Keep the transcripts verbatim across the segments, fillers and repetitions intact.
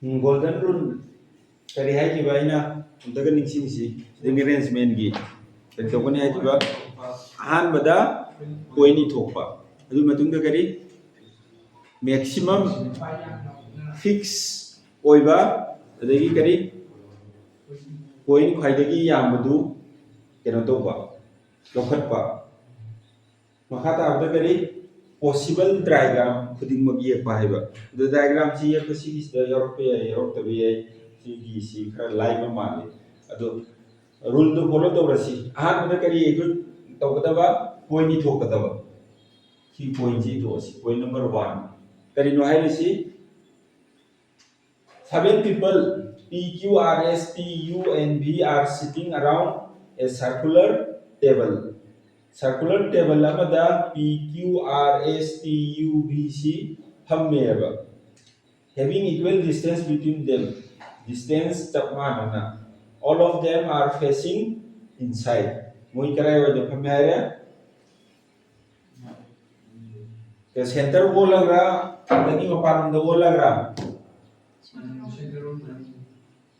ꯎꯝ, golden rule ꯀꯔꯤ ꯍꯥꯏꯈꯤꯕ? ꯑꯩꯅ ꯑꯝꯇꯒ ꯅꯤꯡꯁꯤꯡꯁꯤ, seating arrangementꯀꯤ ꯀꯔꯤ ꯇꯧꯒꯅꯤ ꯍꯥꯏꯈꯤꯕ? ꯑꯍꯥꯟꯕꯗ point ꯏꯊꯣꯛꯄ, ꯑꯗꯨꯒꯤ ꯃꯇꯨꯡꯗ ꯀꯔꯤ? Maximum fix ꯑꯣꯏꯕ, ꯑꯗꯒꯤ ꯀꯔꯤ? Point ꯈ꯭ꯋꯥꯏꯗꯒꯤ ꯌꯥꯝꯕꯗꯨ ꯀꯩꯅꯣ ꯇꯧꯕ, ꯂꯧꯈꯠꯄ꯫ ꯃꯈꯥ ꯇꯥꯕꯗ ꯀꯔꯤ? Possible diagram ꯈꯨꯗꯤꯡꯃꯛ ꯌꯦꯛꯄ ꯍꯥꯏꯕ꯫ ꯑꯗꯨ diagramꯁꯤ ꯌꯦꯛꯄ ꯁꯤꯒꯤꯁꯤꯗ ꯌꯥꯎꯔꯛꯄ ꯌꯥꯏ, ꯌꯥꯎꯔꯛꯇꯕ ꯌꯥꯏ꯫ ꯁꯤꯒꯤꯁꯤ ꯈꯔ ꯂꯥꯏꯕ ꯃꯥꯜꯂꯤ꯫ ꯑꯗꯣ ruleꯗꯨ follow ꯇꯧꯔꯁꯤ꯫ ꯑꯍꯥꯟꯕꯗ ꯀꯔꯤ ꯑꯩꯈꯣꯏ ꯇꯧꯒꯗꯕ? Point ꯏꯊꯣꯛꯀꯗꯕ꯫ ꯁꯤ pointꯁꯤ ꯏꯊꯣꯛꯑꯁꯤ꯫ Point number one꯫ ꯀꯔꯤꯅꯣ ꯍꯥꯏꯔꯤꯁꯤ? Seven people, P, Q, R, S, T, U and V are sitting around a circular table. Circular table ꯑꯃꯗ P, Q, R, S, T, U, V, C ꯐꯝꯃꯦꯕ꯫ Having equal distance between them, distance ꯆꯞ ꯃꯥꯟꯅꯅ꯫ All of them are facing inside. ꯃꯣꯏ ꯀꯗꯥꯏꯋꯥꯏꯗ ꯐꯝꯃꯦ ꯍꯥꯏꯔꯦ? Center ꯑꯣꯜꯂꯒ꯭ꯔꯥ, ꯑꯗꯒꯤ ꯃꯄꯥꯟꯂꯣꯝꯗ ꯑꯣꯜꯂꯒ꯭ꯔꯥ?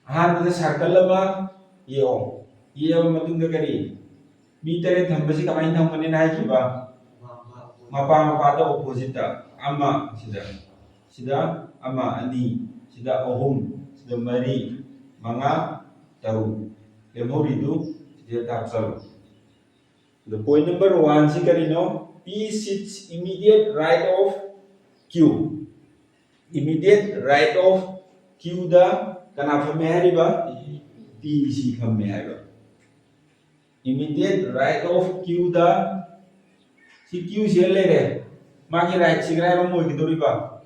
ꯑꯍꯥꯟꯕꯗ circle ꯑꯃ ꯌꯦꯛꯑꯣ꯫ ꯌꯦꯛꯑꯕ ꯃꯇꯨꯡꯗ ꯀꯔꯤ? ꯃꯤ ꯇꯔꯦꯠ ꯊꯝꯕꯁꯤ ꯀꯃꯥꯏꯅ ꯊꯝꯒꯅꯤꯅ ꯍꯥꯏꯈꯤꯕ? ꯃꯄꯥ ꯃꯄꯥꯗ oppositeꯇ꯫ ꯑꯃ ꯁꯤꯗ, ꯁꯤꯗ ꯑꯃ, ꯑꯅꯤ, ꯁꯤꯗ ꯑꯍꯨꯝ, ꯁꯤꯗ ꯃꯔꯤ, ꯃꯉꯥ, ꯇꯔꯨꯛ꯫ ꯂꯦꯝꯍꯧꯔꯤꯗꯨ ꯁꯤꯗ ꯍꯥꯞꯆꯜꯂꯣ꯫ ꯑꯗꯣ point number oneꯁꯤ ꯀꯔꯤꯅꯣ? P sits immediate right of Q. Immediate right of Qꯗ ꯀꯅꯥ ꯐꯝꯃꯦ ꯍꯥꯏꯔꯤꯕ? Pꯁꯤ ꯐꯝꯃꯦ ꯍꯥꯏꯕ꯫ Immediate right of Qꯗ ꯁꯤ Qꯁꯤ ꯂꯩꯔꯦ, ꯃꯥꯒꯤ rightꯁꯤ ꯀꯗꯥꯏꯔꯣꯝ ꯑꯣꯏꯒꯗꯧꯔꯤꯕ?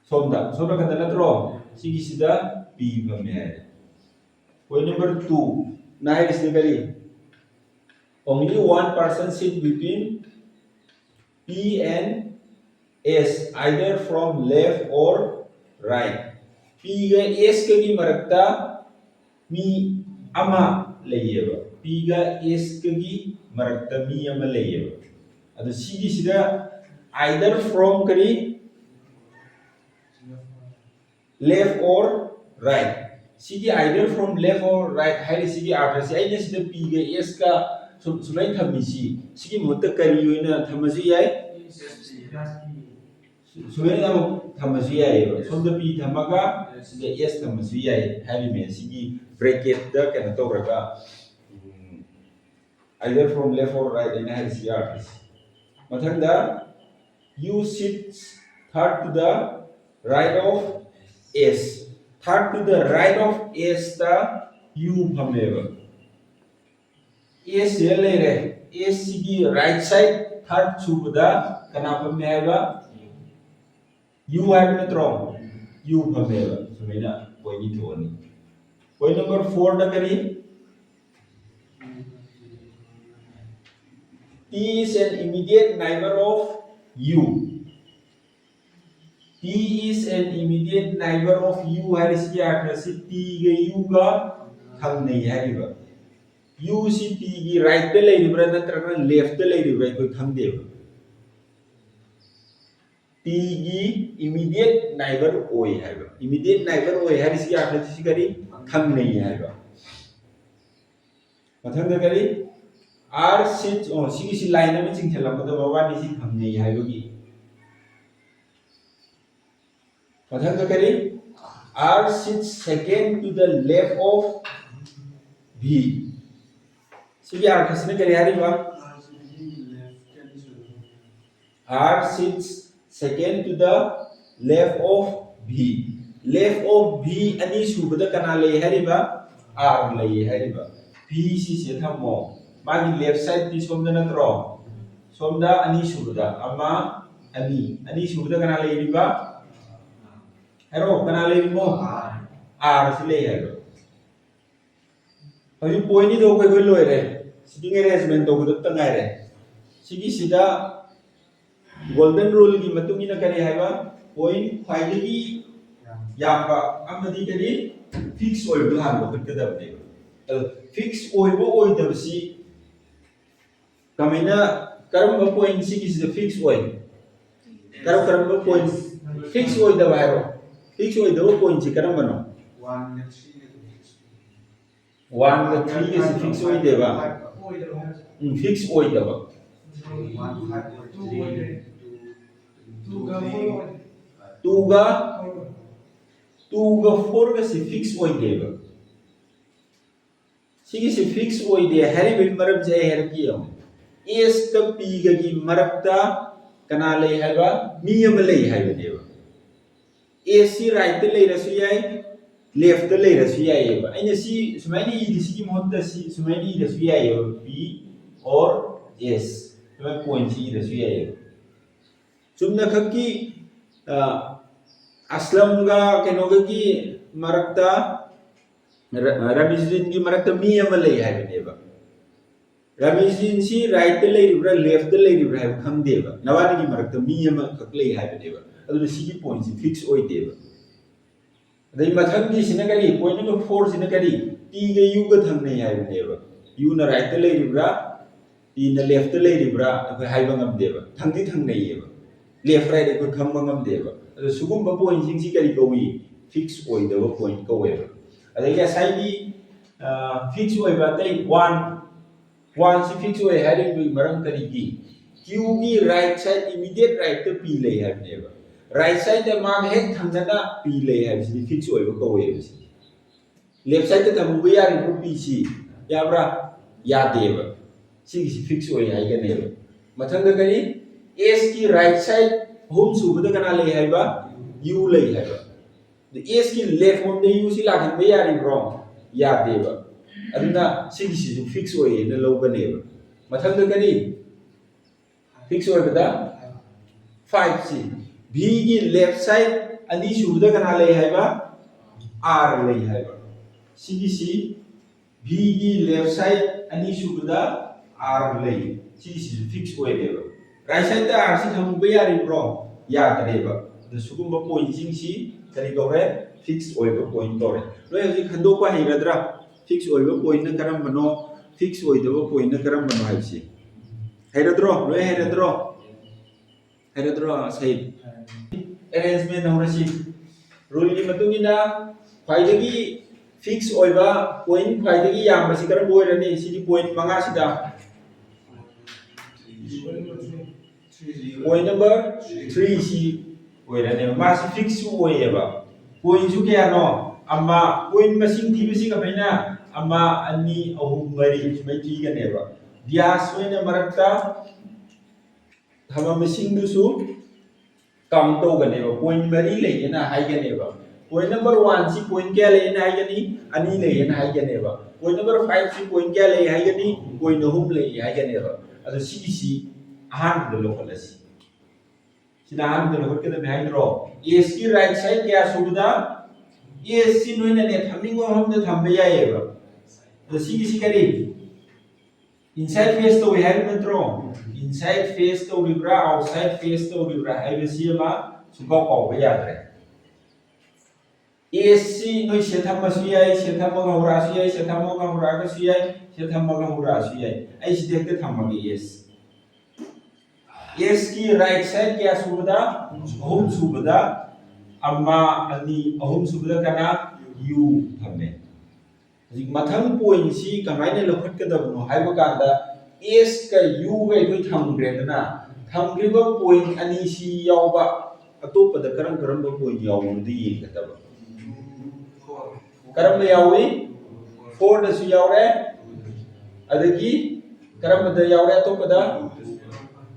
ꯁꯣꯝꯗ, ꯁꯣꯝ ꯅꯥꯀꯟꯗ ꯅꯠꯇ꯭ꯔꯣ? ꯁꯤꯒꯤꯁꯤꯗ P ꯐꯝꯃꯦ ꯍꯥꯏꯔꯦ꯫ Point number twoꯅ ꯍꯥꯏꯔꯤꯁꯤꯅ ꯀꯔꯤ? Only one person sit between P and S, either from left or right. Pꯒ Sꯀꯒꯤ ꯃꯔꯛꯇ ꯃꯤ ꯑꯃ ꯂꯩꯌꯦꯕ꯫ Pꯒ Sꯀꯒꯤ ꯃꯔꯛꯇ ꯃꯤ ꯑꯃ ꯂꯩꯌꯦꯕ꯫ ꯑꯗꯣ ꯁꯤꯒꯤꯁꯤꯗ either from ꯀꯔꯤ? left or right. ꯁꯤꯒꯤ either from left or right ꯍꯥꯏꯔꯤꯁꯤꯒꯤ ꯑꯥꯔꯊꯁꯤ ꯑꯩꯅ ꯁꯤꯗ P ꯒ S ꯀ ꯁꯨꯝ ꯁꯨꯃꯥꯏꯅ ꯊꯝꯃꯤꯁꯤ, ꯁꯤꯒꯤ ꯃꯍꯨꯠꯇ ꯀꯔꯤ ꯑꯣꯏꯅ ꯊꯝꯃꯁꯨ ꯌꯥꯏ? ꯁꯨꯃꯥꯏꯅ ꯑꯃꯨꯛ ꯊꯝꯃꯁꯨ ꯌꯥꯏꯑꯕ꯫ ꯁꯣꯝꯗ P ꯊꯝꯃꯒ ꯁꯤꯗ S ꯊꯝꯃꯁꯨ ꯌꯥꯏ ꯍꯥꯏꯔꯤꯃꯦ꯫ ꯁꯤꯒꯤ bracket ꯀꯩꯅꯣ ꯇꯧꯔꯒ, ꯎꯝ, either from left or right ꯍꯥꯏꯅ ꯍꯥꯏꯔꯤꯁꯤ ꯌꯥꯔꯛꯀꯅꯤ꯫ ꯃꯊꯪꯗ, U sits third to the right of S. Third to the right of S ꯇ U ꯐꯝꯃꯦꯕ꯫ S ꯁꯤꯗ ꯂꯩꯔꯦ꯫ S ꯁꯤꯒꯤ right side third ꯁꯨꯕꯗ ꯀꯅꯥ ꯐꯝꯃꯦ ꯍꯥꯏꯕ? U ꯍꯥꯏꯕ ꯅꯠꯇ꯭ꯔꯣ? U ꯐꯝꯃꯦꯕ꯫ ꯁꯨꯃꯥꯏꯅ point ꯑꯅꯤ ꯊꯣꯛꯑꯅꯤ꯫ Point number four ꯗ ꯀꯔꯤ? T is an immediate neighbor of U. T is an immediate neighbor of U ꯍꯥꯏꯔꯤꯁꯤꯒꯤ ꯑꯥꯔꯊꯁꯤ T ꯒ U ꯒ ꯊꯪꯅꯩ ꯍꯥꯏꯔꯤꯕ꯫ U ꯁꯤ T ꯒꯤ right ꯇ ꯂꯩꯔꯤꯕ꯭ꯔꯥ ꯅꯠꯇ꯭ꯔꯒꯅ left ꯇ ꯂꯩꯔꯤꯕ꯭ꯔꯥ ꯑꯩꯈꯣꯏ ꯈꯪꯗꯦꯕ꯫ T ꯒꯤ immediate neighbor ꯑꯣꯏ ꯍꯥꯏꯕ꯫ Immediate neighbor ꯑꯣꯏ ꯍꯥꯏꯔꯤꯁꯤꯒꯤ ꯑꯥꯔꯊꯁꯤ ꯀꯔꯤ? ꯊꯪꯅꯩ ꯍꯥꯏꯕ꯫ ꯃꯊꯪꯗ ꯀꯔꯤ? R sits, ꯑꯣ, ꯁꯤꯒꯤꯁꯤ line ꯑꯃ ꯆꯤꯡꯁꯤꯜꯂꯛꯄꯗ ꯃꯕꯥꯅꯤꯁꯤ ꯊꯪꯅꯩ ꯍꯥꯏꯕꯒꯤ꯫ ꯃꯊꯪꯗ ꯀꯔꯤ? R sits second to the left of V. ꯁꯤꯒꯤ ꯑꯥꯔꯊꯁꯤꯅ ꯀꯔꯤ ꯍꯥꯏꯔꯤꯕ? R sits second to the left of V. Left of V ꯑꯅꯤ ꯁꯨꯕꯗ ꯀꯅꯥ ꯂꯩ ꯍꯥꯏꯔꯤꯕ? R ꯂꯩ ꯍꯥꯏꯔꯤꯕ꯫ V ꯁꯤꯁꯦ ꯊꯝꯃꯣ꯫ ꯃꯥꯒꯤ left side ꯇꯤ ꯁꯣꯝꯗ ꯅꯠꯇ꯭ꯔꯣ? ꯁꯣꯝꯗ ꯑꯅꯤ ꯁꯨꯕꯗ ꯑꯃ, ꯑꯅꯤ꯫ ꯑꯅꯤ ꯁꯨꯕꯗ ꯀꯅꯥ ꯂꯩꯔꯤꯕ? ꯍꯥꯏꯔꯣ, ꯀꯅꯥ ꯂꯩꯔꯤꯃꯣ? R ꯁꯤ ꯂꯩ ꯍꯥꯏꯕ꯫ ꯍꯧꯖꯤꯛ point ꯑꯅꯤ ꯊꯣꯛꯄ ꯑꯩꯈꯣꯏ ꯂꯣꯏꯔꯦ꯫ Seating arrangement ꯇꯧꯒꯗꯕꯇ ꯉꯥꯏꯔꯦ꯫ ꯁꯤꯒꯤꯁꯤꯗ golden rule ꯒꯤ ꯃꯇꯨꯡ ꯏꯟꯅ ꯀꯔꯤ ꯍꯥꯏꯕ? Point ꯈ꯭ꯋꯥꯏꯗꯒꯤ ꯌꯥꯝꯕ ꯑꯃꯗꯤ ꯀꯔꯤ? Fix ꯑꯣꯏꯕꯗꯨ ꯍꯥꯟꯅ ꯂꯧꯈꯠꯀꯗꯕꯅꯦꯕ꯫ ꯑꯗꯣ fix ꯑꯣꯏꯕ ꯑꯣꯏꯗꯕꯁꯤ ꯀꯃꯥꯏꯅ, ꯀꯔꯝꯕ point ꯁꯤꯒꯤꯁꯤꯗ fix ꯑꯣꯏ? ꯀꯔꯝ ꯀꯔꯝꯕ point fix ꯑꯣꯏꯗꯕ ꯍꯥꯏꯔꯣ? Fix ꯑꯣꯏꯗꯕ pointꯁꯤ ꯀꯔꯝꯕꯅꯣ? Oneꯒ threeꯒꯁꯤ fix ꯑꯣꯏꯗꯦꯕ. ꯎꯝ, fix ꯑꯣꯏꯗꯕ. Twoꯒ twoꯒ fourꯒꯁꯤ fix ꯑꯣꯏꯗꯦꯕ. ꯁꯤꯒꯤꯁꯤ fix ꯑꯣꯏꯗꯦ ꯍꯥꯏꯔꯤꯕꯒꯤ ꯃꯔꯝꯁꯦ ꯑꯩ ꯍꯥꯏꯔꯛꯀꯦ ꯌꯦꯡꯉꯣ. Sꯀ Pꯒꯒꯤ ꯃꯔꯛꯇ ꯀꯅꯥ ꯂꯩ ꯍꯥꯏꯕ? ꯃꯤ ꯑꯃ ꯂꯩ ꯍꯥꯏꯕꯅꯦꯕ. Sꯁꯤ rightꯇ ꯂꯩꯔꯁꯨ ꯌꯥꯏ, leftꯇ ꯂꯩꯔꯁꯨ ꯌꯥꯏꯑꯕ. ꯑꯩꯅ ꯁꯤ ꯁꯨꯃꯥꯏꯅ ꯏꯗꯤ, ꯁꯤꯒꯤ ꯃꯍꯨꯠꯇ ꯁꯤ ꯁꯨꯃꯥꯏꯅ ꯏꯔꯁꯨ ꯌꯥꯏꯑꯕ, P or S. ꯁꯨꯃꯥꯏꯅ pointꯁꯤ ꯏꯔꯁꯨ ꯌꯥꯏꯑꯕ. ꯆꯨꯝꯅꯈꯛꯀꯤ ꯑ, ꯑꯁꯂꯝꯒ ꯀꯩꯅꯣꯒꯒꯤ ꯃꯔꯛꯇ, ꯔ- ꯔꯃꯤꯖꯨꯗꯤꯟꯒꯤ ꯃꯔꯛꯇ ꯃꯤ ꯑꯃ ꯂꯩ ꯍꯥꯏꯕꯅꯦꯕ. ꯔꯃꯤꯖꯨꯗꯤꯟꯁꯤ rightꯇ ꯂꯩꯔꯤꯕ꯭ꯔꯥ, leftꯇ ꯂꯩꯔꯤꯕ꯭ꯔꯥ ꯍꯥꯏꯕ ꯈꯪꯗꯦꯕ. ꯅꯕꯥꯅꯤꯒꯤ ꯃꯔꯛꯇ ꯃꯤ ꯑꯃꯈꯛ ꯂꯩ ꯍꯥꯏꯕꯅꯦꯕ. ꯑꯗꯨꯅ ꯁꯤꯒꯤ pointꯁꯤ fix ꯑꯣꯏꯗꯦꯕ. ꯑꯗꯩ ꯃꯊꯪꯒꯤꯁꯤꯅ ꯀꯔꯤ? Point number fourꯁꯤꯅ ꯀꯔꯤ? Tꯒ Uꯒ ꯊꯪꯅꯩ ꯍꯥꯏꯕꯅꯦꯕ. Uꯅ rightꯇ ꯂꯩꯔꯤꯕ꯭ꯔꯥ, Tꯅ leftꯇ ꯂꯩꯔꯤꯕ꯭ꯔꯥ ꯑꯩꯈꯣꯏ ꯍꯥꯏꯕ ꯉꯝꯗꯦꯕ. ꯊꯪꯗꯤ ꯊꯪꯅꯩꯌꯦꯕ. Left right ꯑꯩꯈꯣꯏ ꯈꯪꯕ ꯉꯝꯗꯦꯕ. ꯑꯗꯣ ꯁꯤꯒꯨꯝꯕ pointꯁꯤꯡꯁꯤ ꯀꯔꯤ ꯀꯧꯏ? Fix ꯑꯣꯏꯗꯕ point ꯀꯧꯋꯦꯕ. ꯑꯗꯒꯤ ꯉꯁꯥꯏꯒꯤ, ꯑ, fix ꯑꯣꯏꯕ ꯑꯇꯩ one, oneꯁꯤ fix ꯑꯣꯏ ꯍꯥꯏꯔꯤꯕꯒꯤ ꯃꯔꯝ ꯀꯔꯤꯒꯤ? Qꯒꯤ right side, immediate rightꯇ P ꯂꯩ ꯍꯥꯏꯕꯅꯦꯕ. Right sideꯇ ꯃꯥꯒ ꯍꯦꯛ ꯊꯪꯅꯅ P ꯂꯩ ꯍꯥꯏꯕꯁꯤꯗꯤ fix ꯑꯣꯏꯕ ꯀꯧꯋꯦꯕ ꯁꯤꯗꯤ. Left sideꯇ ꯊꯝꯃꯨꯕ ꯌꯥꯔꯤꯕ꯭ꯔꯣ Pꯁꯤ? ꯌꯥꯕ꯭ꯔꯥ? ꯌꯥꯗꯦꯕ. ꯁꯤꯒꯤꯁꯤ fix ꯑꯣꯏ ꯍꯥꯏꯒꯅꯦꯕ. ꯃꯊꯪꯗ ꯀꯔꯤ? Sꯀꯤ right side ꯑꯍꯨꯝ ꯁꯨꯕꯗ ꯀꯅꯥ ꯂꯩ ꯍꯥꯏꯕ? U ꯂꯩ ꯍꯥꯏꯕ. ꯑꯗꯨ Sꯀꯤ left ꯂꯣꯝꯗ Uꯁꯤ ꯂꯥꯛꯍꯟꯕ ꯌꯥꯔꯤꯕ꯭ꯔꯣ? ꯌꯥꯗꯦꯕ. ꯑꯗꯨꯅ ꯁꯤꯒꯤꯁꯤꯁꯨ fix ꯑꯣꯏꯌꯦꯅ ꯂꯧꯒꯅꯦꯕ. ꯃꯊꯪꯗ ꯀꯔꯤ? Fix ꯑꯣꯏꯕꯗ fiveꯁꯤ. Vꯒꯤ left side ꯑꯅꯤꯁꯨꯕꯗ ꯀꯅꯥ ꯂꯩ ꯍꯥꯏꯕ? R ꯂꯩ ꯍꯥꯏꯕ. ꯁꯤꯒꯤꯁꯤ Vꯒꯤ left side ꯑꯅꯤꯁꯨꯕꯗ R ꯂꯩ. ꯁꯤꯒꯤꯁꯤꯁꯨ fix ꯑꯣꯏꯔꯦꯕ. Right sideꯇ Rꯁꯤ ꯊꯝꯃꯨꯕ ꯌꯥꯔꯤꯕ꯭ꯔꯣ? ꯌꯥꯗ꯭ꯔꯦꯕ. ꯑꯗꯨ ꯁꯤꯒꯨꯝꯕ pointꯁꯤꯡꯁꯤ ꯀꯔꯤ ꯀꯧꯔꯦ? Fix ꯑꯣꯏꯕ point ꯀꯧꯔꯦ. ꯅꯣꯏ ꯍꯧꯖꯤꯛ ꯈꯟꯗꯣꯛꯄ ꯍꯩꯔꯗ꯭ꯔꯥ? Fix ꯑꯣꯏꯕ pointꯅ ꯀꯔꯝꯕꯅꯣ, fix ꯑꯣꯏꯗꯕ pointꯅ ꯀꯔꯝꯕꯅꯣ ꯍꯥꯏꯕꯁꯤ? ꯍꯩꯔꯗ꯭ꯔꯣ? ꯂꯣꯏ ꯍꯩꯔꯗ꯭ꯔꯣ? ꯍꯩꯔꯗ꯭ꯔꯣ, ꯁꯍꯤꯗ? Arrangement ꯍꯧꯔꯁꯤ. ꯔꯨꯜꯒꯤ ꯃꯇꯨꯡ ꯏꯟꯅ ꯈ꯭ꯋꯥꯏꯗꯒꯤ ꯐꯤꯛꯁ ꯑꯣꯏꯕ ꯄꯣꯏꯟ ꯈ꯭ꯋꯥꯏꯗꯒꯤ ꯌꯥꯝꯕꯁꯤ ꯀꯔꯝꯕ ꯑꯣꯏꯔꯅꯤ? ꯁꯤꯗꯤ ꯄꯣꯏꯟ ꯃꯉꯥꯁꯤꯗ ꯄꯣꯏꯟ ꯅꯝꯕꯔ ꯊ꯭ꯔꯤꯁꯤ ꯑꯣꯏꯔꯅꯦꯕ꯫ ꯃꯥꯁꯤ ꯐꯤꯛꯁꯁꯨ ꯑꯣꯏꯌꯦꯕ꯫ ꯄꯣꯏꯟꯁꯨ ꯀꯌꯥꯅꯣ? ꯑꯃ꯫ ꯄꯣꯏꯟ ꯃꯁꯤꯡ ꯊꯤꯕꯁꯤ ꯀꯃꯥꯏꯅ? ꯑꯃ, ꯑꯅꯤ, ꯑꯍꯨꯝ, ꯃꯔꯤ ꯁꯨꯃꯥꯏꯅ ꯊꯤꯒꯅꯦꯕ꯫ ꯗ꯭ꯌꯥꯁ ꯑꯣꯏꯅ ꯃꯔꯛꯇ ꯊꯝꯃꯝꯕꯁꯤꯡꯗꯨꯁꯨ ꯀꯥꯎꯟ ꯇꯧꯒꯅꯦꯕ꯫ ꯄꯣꯏꯟ ꯃꯔꯤ ꯂꯩꯌꯦꯅ ꯍꯥꯏꯒꯅꯦꯕ꯫ ꯄꯣꯏꯟ ꯅꯝꯕꯔ ꯋꯥꯟꯁꯤ ꯄꯣꯏꯟ ꯀꯌꯥ ꯂꯩꯌꯦꯅ ꯍꯥꯏꯒꯅꯤ? ꯑꯅꯤ ꯂꯩꯌꯦꯅ ꯍꯥꯏꯒꯅꯦꯕ꯫ ꯄꯣꯏꯟ ꯅꯝꯕꯔ ꯐꯥꯏꯚꯁꯤ ꯄꯣꯏꯟ ꯀꯌꯥ ꯂꯩ ꯍꯥꯏꯒꯅꯤ? ꯄꯣꯏꯟ ꯑꯍꯨꯝ ꯂꯩ ꯍꯥꯏꯒꯅꯦꯕ꯫ ꯑꯗꯣ ꯁꯤꯒꯤꯁꯤ ꯑꯍꯥꯟꯕꯗ ꯂꯧꯈꯠꯂꯁꯤ꯫ ꯁꯤꯅ ꯑꯍꯥꯟꯕꯗ ꯂꯧꯈꯠꯀꯗꯕꯅꯤ ꯍꯥꯏꯗ꯭ꯔꯣ? ꯑꯦꯁꯀꯤ ꯔꯥꯏꯠ ꯁꯥꯏꯠ ꯀꯌꯥ ꯁꯨꯕꯗ? ꯑꯦꯁꯁꯤ ꯅꯣꯏꯅꯅꯦ ꯊꯝꯅꯤꯡꯕ ꯃꯐꯝꯗ ꯊꯝꯕ ꯌꯥꯏꯌꯦꯕ꯫ ꯑꯗꯣ ꯁꯤꯒꯤꯁꯤ ꯀꯔꯤ? ꯏꯟꯁꯥꯏꯠ ꯐꯦꯁ ꯇꯧꯏ ꯍꯥꯏꯕ ꯅꯠꯇ꯭ꯔꯣ? ꯏꯟꯁꯥꯏꯠ ꯐꯦꯁ ꯇꯧꯔꯤꯕ꯭ꯔꯥ, ꯑꯥꯎꯠꯁꯥꯏꯠ ꯐꯦꯁ ꯇꯧꯔꯤꯕ꯭ꯔꯥ ꯍꯥꯏꯕꯁꯤ ꯑꯃ ꯁꯨꯡꯀꯥꯎ ꯀꯥꯎꯕ ꯌꯥꯗ꯭ꯔꯦ꯫ ꯑꯦꯁꯁꯤ ꯅꯣꯏ ꯁꯤꯗ ꯊꯝꯃꯁꯨ ꯌꯥꯏ, ꯁꯤꯗ ꯊꯝꯃꯒ ꯍꯧꯔꯛꯑꯁꯨ ꯌꯥꯏ, ꯁꯤꯗ ꯊꯝꯃꯒ ꯍꯧꯔꯛꯑꯒꯁꯨ ꯌꯥꯏ, ꯁꯤꯗ ꯊꯝꯃꯒ ꯍꯧꯔꯛꯑꯁꯨ ꯌꯥꯏ꯫ ꯑꯩ ꯁꯤꯗ ꯍꯦꯛꯇ ꯊꯝꯃꯒꯦ ꯑꯦꯁ꯫ ꯑꯦꯁꯀꯤ ꯔꯥꯏꯠ ꯁꯥꯏꯠ ꯀꯌꯥ ꯁꯨꯕꯗ? ꯑꯍꯨꯝ ꯁꯨꯕꯗ꯫ ꯑꯃ, ꯑꯅꯤ, ꯑꯍꯨꯝ ꯁꯨꯕꯗ ꯀꯅꯥ? ꯌꯨ ꯊꯝꯃꯦ꯫ ꯍꯧꯖꯤꯛ ꯃꯊꯪ ꯄꯣꯏꯟꯁꯤ ꯀꯃꯥꯏꯅ ꯂꯧꯈꯠꯀꯗꯕꯅꯣ ꯍꯥꯏꯕ ꯀꯥꯟꯗ, ꯑꯦꯁꯀ ꯌꯨꯒ ꯑꯩꯈꯣꯏ ꯊꯝꯈ꯭ꯔꯦꯗꯅ, ꯊꯝꯈ꯭ꯔꯤꯕ ꯄꯣꯏꯟ ꯑꯅꯤꯁꯤ ꯌꯥꯎꯕ ꯑꯇꯣꯞꯄꯗ ꯀꯔꯝ ꯀꯔꯝꯕ ꯄꯣꯏꯟ ꯌꯥꯎꯕꯅꯣꯗꯨ ꯌꯦꯡꯒꯗꯕ꯫ ꯀꯔꯝꯕ ꯌꯥꯎꯏ? ꯐꯣꯔꯗꯁꯨ ꯌꯥꯎꯔꯦ꯫ ꯑꯗꯒꯤ ꯀꯔꯝꯕꯗ ꯌꯥꯎꯔꯦ? ꯑꯇꯣꯞꯄꯗ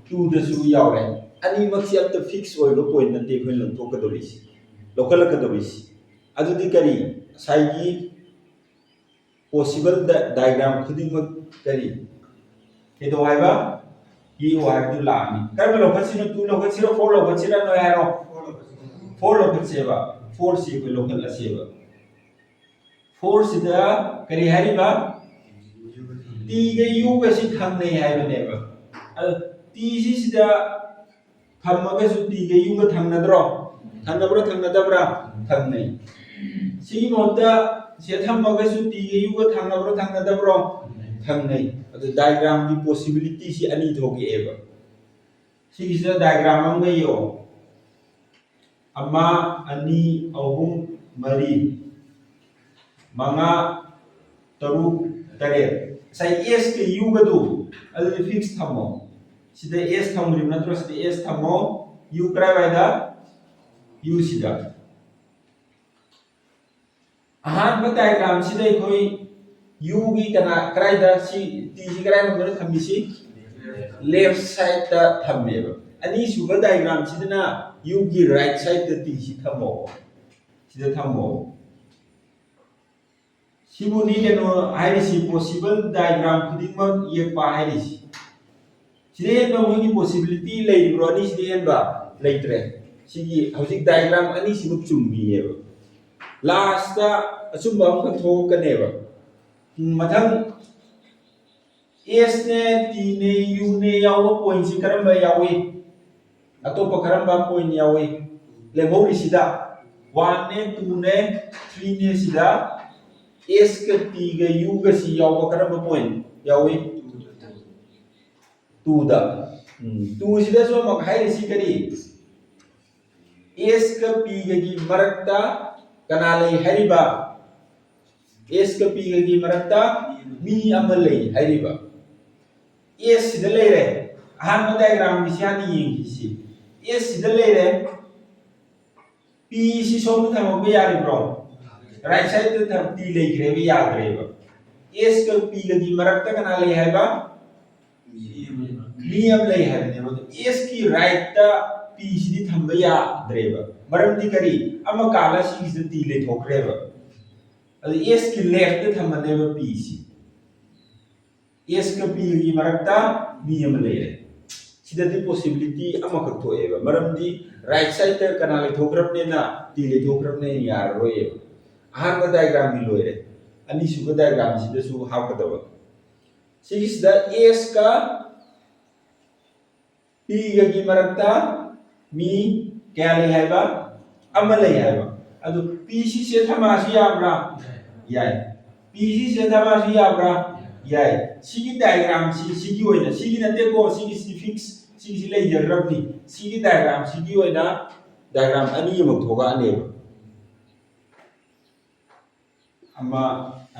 ꯇꯨꯗꯁꯨ ꯌꯥꯎꯔꯦ꯫ ꯑꯅꯤꯃꯛꯁꯤ ꯑꯝꯇ ꯐꯤꯛꯁ ꯑꯣꯏꯕ ꯄꯣꯏꯟ ꯅꯠꯇꯦ ꯑꯩꯈꯣꯏꯅ ꯂꯧꯊꯣꯛꯀꯗꯧꯔꯤꯁꯤ, ꯂꯧꯈꯠꯂꯛꯀꯗꯧꯔꯤꯁꯤ꯫ ꯑꯗꯨꯗꯤ ꯀꯔꯤ? ꯉꯁꯥꯏꯒꯤ ꯄꯣꯁꯤꯕꯜ ꯗꯥꯏꯒ꯭ꯔꯥꯝ ꯈꯨꯗꯤꯡꯃꯛ ꯀꯔꯤ? ꯀꯩꯗꯧ ꯍꯥꯏꯕ? ꯌꯦꯛꯑꯣ ꯍꯥꯏꯕꯗꯨ ꯂꯥꯛꯑꯅꯤ꯫ ꯀꯔꯝꯕ ꯂꯧꯈꯠꯁꯤꯅꯣ? Two ꯂꯧꯈꯠꯁꯤꯔꯣ, four ꯂꯧꯈꯠꯁꯤꯔꯥ? ꯅꯣꯏ ꯍꯥꯏꯔꯣ꯫ ꯐꯣꯔ ꯂꯧꯈꯠꯁꯦꯕ꯫ ꯐꯣꯔꯁꯤ ꯑꯩꯈꯣꯏ ꯂꯧꯈꯠꯂꯁꯦꯕ꯫ ꯐꯣꯔꯁꯤꯗ ꯀꯔꯤ ꯍꯥꯏꯔꯤꯕ? ꯇꯤꯒ ꯌꯨꯒꯁꯤ ꯊꯪꯅꯩ ꯍꯥꯏꯕꯅꯦꯕ꯫ ꯑꯗꯣ ꯇꯤꯁꯤ ꯁꯤꯗ ꯊꯝꯃꯒꯁꯨ ꯇꯤꯒ ꯌꯨꯒ ꯊꯪꯅꯗ꯭ꯔꯣ? ꯊꯪꯅꯕ꯭ꯔꯥ, ꯊꯪꯅꯗꯕ꯭ꯔꯥ? ꯊꯪꯅꯩ꯫ ꯁꯤꯒꯤ ꯃꯍꯨꯠꯇ ꯁꯤꯗ ꯊꯝꯃꯒꯁꯨ ꯇꯤꯒ ꯌꯨꯒ ꯊꯪꯅꯕ꯭ꯔꯥ, ꯊꯪꯅꯗꯕ꯭ꯔꯣ? ꯊꯪꯅꯩ꯫ ꯑꯗꯨ ꯗꯥꯏꯒ꯭ꯔꯥꯝꯒꯤ ꯄꯣꯁꯤꯕꯤꯂꯤꯇꯤꯁꯤ ꯑꯅꯤ ꯊꯣꯛꯂꯛꯑꯦꯕ꯫ ꯁꯤꯒꯤꯁꯤꯗ ꯗꯥꯏꯒ꯭ꯔꯥꯝ ꯑꯃꯒ ꯌꯦꯛꯑꯣ꯫ ꯑꯃ, ꯑꯅꯤ, ꯑꯍꯨꯝ, ꯃꯔꯤ, ꯃꯉꯥ, ꯇꯔꯨꯛ, ꯇꯔꯦꯠ꯫ ꯉꯁꯥꯏ S ꯀ U ꯒꯗꯨ ꯑꯗꯨꯗꯤ fix ꯊꯝꯃꯣ꯫ ꯁꯤꯗ S ꯊꯝꯈ꯭ꯔꯤꯕ ꯅꯠꯇ꯭ꯔꯣ? ꯁꯤꯗ S ꯊꯝꯃꯣ꯫ U ꯀꯗꯥꯏꯋꯥꯏꯗ? U ꯁꯤꯗ꯫ ꯑꯍꯥꯟꯕ diagram ꯁꯤꯗ ꯑꯩꯈꯣꯏ U ꯒꯤ ꯀꯅꯥ, ꯀꯗꯥꯏꯗ ꯁꯤ, T ꯁꯤ ꯀꯗꯥꯏꯔꯣꯝꯗꯅ ꯊꯝꯃꯤꯁꯤ? Left side ꯇ ꯊꯝꯃꯦꯕ꯫ ꯑꯅꯤꯁꯨꯕ diagram ꯁꯤꯗꯅ U ꯒꯤ right side ꯇ T ꯁꯤ ꯊꯝꯃꯣ꯫ ꯁꯤꯗ ꯊꯝꯃꯣ꯫ ꯁꯤꯕꯨꯅꯤ ꯀꯩꯅꯣ ꯍꯥꯏꯔꯤꯁꯤ, possible diagram ꯈꯨꯗꯤꯡꯃꯛ ꯌꯦꯛꯄ ꯍꯥꯏꯔꯤꯁꯤ꯫ ꯁꯤꯗ ꯍꯦꯟꯕ ꯃꯣꯏꯒꯤ possibility ꯂꯩꯔꯤꯕ꯭ꯔꯣ? ꯑꯅꯤꯁꯤꯗ ꯍꯦꯟꯕ ꯂꯩꯇ꯭ꯔꯦ꯫ ꯁꯤꯒꯤ ꯍꯧꯖꯤꯛ diagram ꯑꯅꯤꯁꯤꯃꯛ ꯆꯨꯝꯃꯤꯑꯕ꯫ Last ꯇ ꯑꯆꯨꯝꯕ ꯑꯃꯈꯛ ꯊꯣꯛꯂꯛꯀꯅꯦꯕ꯫ ꯎꯝ, ꯃꯊꯪ S ꯅꯦ, T ꯅꯦ, U ꯅꯦ ꯌꯥꯎꯕ point ꯁꯤ ꯀꯔꯝꯕ ꯌꯥꯎꯏ? ꯑꯇꯣꯞꯄ ꯀꯔꯝꯕ point ꯌꯥꯎꯏ? ꯂꯦꯝꯍꯧꯔꯤꯁꯤꯗ one ꯅꯦ, two ꯅꯦ, three ꯅꯦ, ꯁꯤꯗ S ꯀ T ꯒ U ꯒ ꯁꯤ ꯌꯥꯎꯕ ꯀꯔꯝꯕ point ꯌꯥꯎꯏ? Two ꯗ꯫ ꯎꯝ, two ꯁꯤꯗꯁꯨ ꯑꯃꯨꯛ ꯍꯥꯏꯔꯤꯁꯤ ꯀꯔꯤ? S ꯀ P ꯒꯒꯤ ꯃꯔꯛꯇ ꯀꯅꯥ ꯂꯩ ꯍꯥꯏꯔꯤꯕ? S ꯀ P ꯒꯒꯤ ꯃꯔꯛꯇ ꯃꯤ ꯑꯃ ꯂꯩ ꯍꯥꯏꯔꯤꯕ꯫ S ꯁꯤꯗ ꯂꯩꯔꯦ꯫ ꯑꯍꯥꯟꯕ diagram ꯒꯤꯁꯤ ꯍꯥꯟꯅ ꯌꯦꯡꯈꯤꯁꯤ꯫ S ꯁꯤꯗ ꯂꯩꯔꯦ꯫ P ꯁꯤ ꯁꯣꯝꯗ ꯊꯝꯃꯛꯄ ꯌꯥꯔꯤꯕ꯭ꯔꯣ? Right side ꯇ ꯊꯝ-, T ꯂꯩꯈ꯭ꯔꯦꯕ, ꯌꯥꯗ꯭ꯔꯦꯕ꯫ S ꯀ P ꯒꯒꯤ ꯃꯔꯛꯇ ꯀꯅꯥ ꯂꯩ ꯍꯥꯏꯕ? ꯃꯤ ꯑꯃ ꯂꯩ ꯍꯥꯏꯕꯅꯦꯕ꯫ ꯑꯗꯣ S ꯀꯤ right ꯇ P ꯁꯤꯗꯤ ꯊꯝꯕ ꯌꯥꯗ꯭ꯔꯦꯕ꯫ ꯃꯔꯝꯗꯤ ꯀꯔꯤ? ꯑꯃ ꯀꯥꯜꯂ ꯁꯤꯒꯤꯁꯤꯗ T ꯂꯩꯊꯣꯛꯈ꯭ꯔꯦꯕ꯫ ꯑꯗꯣ S ꯀꯤ left ꯇ ꯊꯝꯃꯅꯦꯕ P ꯁꯤ꯫ S ꯀ P ꯒꯤ ꯃꯔꯛꯇ ꯃꯤ ꯑꯃ ꯂꯩꯔꯦ꯫ ꯁꯤꯗꯗꯤ possibility ꯑꯃꯈꯛ ꯊꯣꯛꯑꯦꯕ, ꯃꯔꯝꯗꯤ right side ꯇ ꯀꯅꯥ ꯂꯩꯊꯣꯛꯈ꯭ꯔꯕꯅꯤꯅ? T ꯂꯩꯊꯣꯛꯈ꯭ꯔꯕꯅꯤꯅ ꯌꯥꯔꯔꯣꯏꯌꯦꯕ꯫ ꯑꯍꯥꯟꯕ diagram ꯗꯤ ꯂꯣꯏꯔꯦ꯫ ꯑꯅꯤꯁꯨꯕ diagram ꯁꯤꯗꯁꯨ ꯍꯥꯞꯀꯗꯕ꯫ ꯁꯤꯒꯤꯁꯤꯗ S ꯀ P ꯒꯒꯤ ꯃꯔꯛꯇ ꯃꯤ ꯀꯌꯥ ꯂꯩ ꯍꯥꯏꯕ? ꯑꯃ ꯂꯩ ꯍꯥꯏꯕ꯫ ꯑꯗꯨ P ꯁꯤ ꯁꯤꯗ ꯊꯝꯃꯛꯑꯁꯨ ꯌꯥꯕ꯭ꯔꯥ? ꯌꯥꯏ꯫ P ꯁꯤ ꯁꯤꯗ ꯊꯝꯃꯛꯑꯁꯨ ꯌꯥꯕ꯭ꯔꯥ? ꯌꯥꯏ꯫ ꯁꯤꯒꯤ diagram ꯁꯤ, ꯁꯤꯒꯤ ꯑꯣꯏꯅ, ꯁꯤꯒꯤ ꯅꯠꯇꯦꯀꯣ, ꯁꯤꯒꯤ ꯁꯤ fix, ꯁꯤꯒꯤꯁꯤ ꯂꯩꯖꯈ꯭ꯔꯕꯅꯤ꯫ ꯁꯤꯒꯤ diagram ꯁꯤꯒꯤ ꯑꯣꯏꯅ ꯗꯥꯏꯒ꯭ꯔꯥꯝ ꯑꯅꯤ ꯑꯃꯨꯛ ꯊꯣꯛꯂꯛꯑꯅꯦꯕ꯫ ꯑꯃ,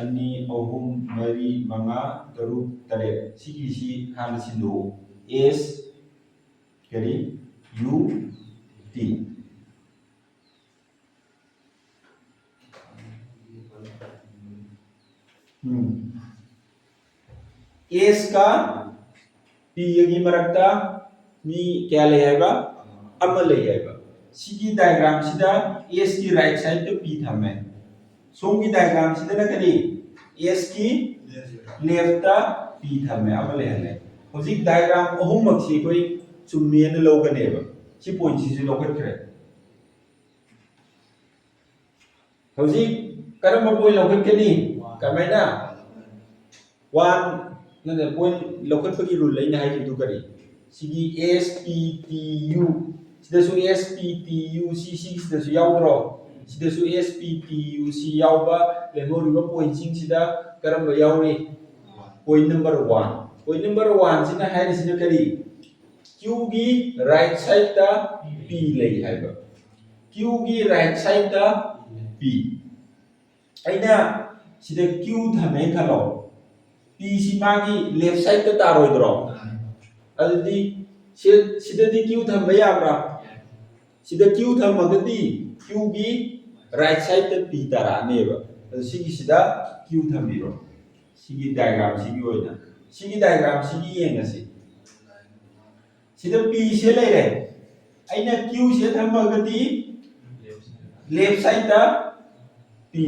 ꯑꯅꯤ, ꯑꯍꯨꯝ, ꯃꯔꯤ, ꯃꯉꯥ, ꯇꯔꯨꯛ, ꯇꯔꯦꯠ꯫ ꯁꯤꯒꯤꯁꯤ ꯍꯥꯟꯅ ꯁꯤꯟꯗꯣꯛꯎ꯫ ꯑꯦꯁ ꯀꯔꯤ? U T. ꯎꯝ꯫ ꯑꯦꯁ ꯀ ꯄꯤ ꯑꯒꯤ ꯃꯔꯛꯇ ꯃꯤ ꯀꯌꯥ ꯂꯩ ꯍꯥꯏꯕ? ꯑꯃ ꯂꯩ ꯍꯥꯏꯕ꯫ ꯁꯤꯒꯤ ꯗꯥꯏꯒ꯭ꯔꯥꯝꯁꯤꯗ ꯑꯦꯁꯀꯤ ꯔꯥꯏꯠ ꯁꯥꯏꯗꯇ ꯄꯤ ꯊꯝꯃꯦ꯫ ꯁꯣꯝꯒꯤ ꯗꯥꯏꯒ꯭ꯔꯥꯝꯁꯤꯗꯅ ꯀꯔꯤ? ꯑꯦꯁꯀꯤ ꯂꯦꯐꯇ ꯄꯤ ꯊꯝꯃꯦ, ꯑꯃ ꯂꯩꯍꯜꯂꯦ꯫ ꯍꯧꯖꯤꯛ ꯗꯥꯏꯒ꯭ꯔꯥꯝ ꯑꯍꯨꯝꯃꯛꯁꯤ ꯑꯩꯈꯣꯏ ꯆꯨꯝꯃꯦꯅ ꯂꯧꯒꯅꯦꯕ꯫ ꯁꯤ ꯄꯣꯏꯟꯠꯁꯤꯁꯨ ꯂꯧꯈꯠꯈ꯭ꯔꯦ꯫ ꯍꯧꯖꯤꯛ ꯀꯔꯝꯕ ꯄꯣꯏꯟꯠ ꯂꯧꯈꯠꯀꯅꯤ? ꯀꯃꯥꯏꯅ? ꯋꯥꯟ, ꯅꯠꯇꯦ, ꯄꯣꯏꯟꯠ ꯂꯧꯈꯠꯄꯒꯤ ꯔꯨꯜ ꯑꯩꯅ ꯍꯥꯏꯈꯤꯕꯗꯨ ꯀꯔꯤ? ꯁꯤꯒꯤ ꯑꯦꯁ ꯄꯤ ꯇꯤ ꯌꯨ, ꯁꯤꯗꯁꯨ ꯑꯦꯁ ꯄꯤ ꯇꯤ ꯌꯨ ꯁꯤ, ꯁꯤꯒꯤꯁꯤꯗꯁꯨ ꯌꯥꯎꯗ꯭ꯔꯣ? ꯁꯤꯗꯁꯨ ꯑꯦꯁ ꯄꯤ ꯇꯤ ꯌꯨ ꯁꯤ ꯌꯥꯎꯕ ꯂꯦꯝꯍꯧꯔꯤꯕ ꯄꯣꯏꯟꯠꯁꯤꯡꯁꯤꯗ ꯀꯔꯝꯕ ꯌꯥꯎꯔꯤ? Point number one. Point number ꯋꯥꯟꯁꯤꯅ ꯍꯥꯏꯔꯤꯁꯤꯅ ꯀꯔꯤ? ꯀ꯭ꯌꯨꯒꯤ ꯔꯥꯏꯠ ꯁꯥꯏꯗꯇ ꯄꯤ ꯂꯩ ꯍꯥꯏꯕ꯫ ꯀ꯭ꯌꯨꯒꯤ ꯔꯥꯏꯠ ꯁꯥꯏꯗꯇ ꯄꯤ꯫ ꯑꯩꯅ ꯁꯤꯗ ꯀ꯭ꯌꯨ ꯊꯝꯃꯦ ꯈꯜꯂꯣ, ꯄꯤꯁꯤ ꯃꯥꯒꯤ ꯂꯦꯐ ꯁꯥꯏꯗꯇ ꯇꯥꯔꯣꯏꯗ꯭ꯔꯣ? ꯑꯗꯨꯗꯤ ꯁꯤ-, ꯁꯤꯗꯗꯤ ꯀ꯭ꯌꯨ ꯊꯝꯕ ꯌꯥꯕ꯭ꯔꯥ? ꯁꯤꯗ ꯀ꯭ꯌꯨ ꯊꯝꯃꯒꯗꯤ ꯀ꯭ꯌꯨꯒꯤ ꯔꯥꯏꯠ ꯁꯥꯏꯗꯇ ꯄꯤ ꯇꯥꯔꯛꯑꯅꯦꯕ꯫ ꯑꯗꯨ ꯁꯤꯒꯤꯁꯤꯗ ꯀ꯭ꯌꯨ ꯊꯝꯕꯤꯔꯣ꯫ ꯁꯤꯒꯤ ꯗꯥꯏꯒ꯭ꯔꯥꯝꯁꯤꯒꯤ ꯑꯣꯏꯅ, ꯁꯤꯒꯤ ꯗꯥꯏꯒ꯭ꯔꯥꯝꯁꯤꯒꯤ ꯌꯦꯡꯉꯁꯤ꯫ ꯁꯤꯗ ꯄꯤꯁꯦ ꯂꯩꯔꯦ, ꯑꯩꯅ ꯀ꯭ꯌꯨꯁꯦ ꯊꯝꯃꯒꯗꯤ ꯂꯦꯐ ꯁꯥꯏꯗꯇ ꯄꯤ